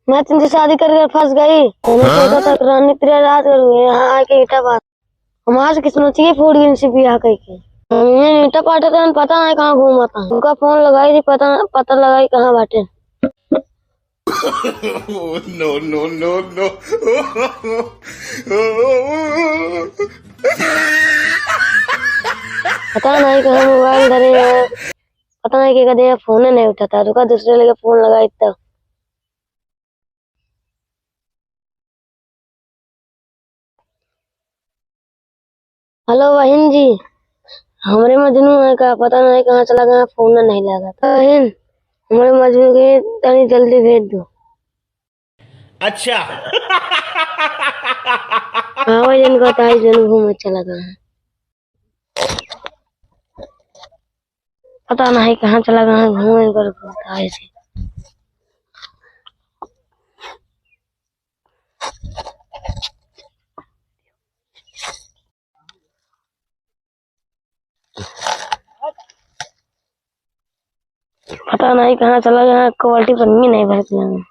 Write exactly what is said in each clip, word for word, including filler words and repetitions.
मैं तुमसे शादी कर कर फंस गई। मैंने सोचा था रानी तेरे राज करूँ, यहाँ आके ईंटा पाट। हमारे किस्मत ही फूट गई इनसे बियाह करके। ये ईंटा पाटा था, पता नहीं कहाँ घूमा था। उनका फोन लगाई थी, पता, पता लगाई कहाँ बाटे। Oh, no, no, no, no। पता नहीं कहाँ मोबाइल धरे हैं, पता नहीं के कदे फोन नहीं उठाता। रुका, दूसरे लगे फोन लगाई तब। हेलो बहिन जी, हमरे मजनू है का, पता नहीं कहाँ चला गया, फोन नहीं लगा। बहिन, हमरे मजनू के तनी जल्दी भेज दो। अच्छा। हाँ, वही जन कहता है, जन घूमे चला गया है। पता नहीं कहाँ चला गया है, घूमे कर घूमता है ऐसे। पता नहीं कहाँ चला गया, क्वालिटी पर नहीं, नहीं भरत लगा।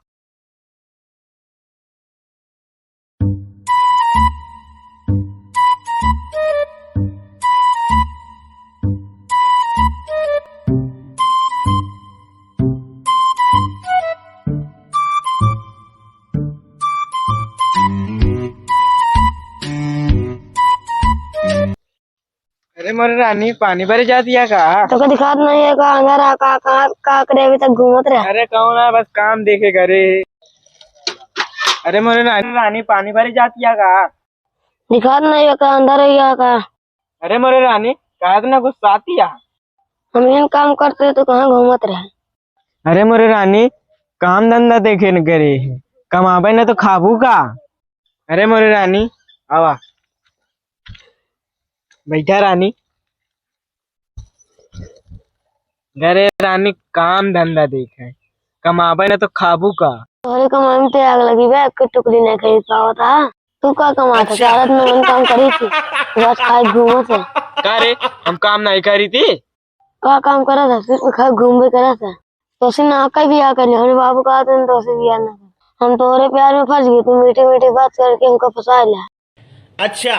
अरे मोरे रानी, पानी भरे जात या का? तोके दिखात नहीं है का? अंधार आ का, का, का करे अभी तक घूमत रहे? अरे कौन है, बस काम देखे करे। अरे मोरे रानी, रानी पानी भरे जात या का? दिखात नहीं है का? अंधार हो गया का? अरे मोरे रानी, काहे इतना गुस्साती है? हम इन काम करते तो कहाँ घूमत रहे? अरे मोरे रानी, काम धंधा देखे न करे, कमाबे न तो खाबू का? अरे मोरे रानी, आवा, बैठा रानी। अरे रानी, काम धंधा देखे, कमाबे न तो खाबू का? तोहरे कमाई में तो आग लगी बे, एक टुकड़ी नहीं खरीद पावत हा। तू का कमात है? अच्छा। चारत में मन काम करी थी, बस खाए घूमत है। का रे, हम काम नहीं करी थी? का काम करत है? सिर्फ खाए घूमबे करत है। तोसे ना कहीं बियाह कर ले, हमरे बाबू का आते हैं तोसे बियाह ना कर। हम तोहरे प्यार में फंस गए, तू मीठी मीठी बात करके हमको फंसा ले। अच्छा।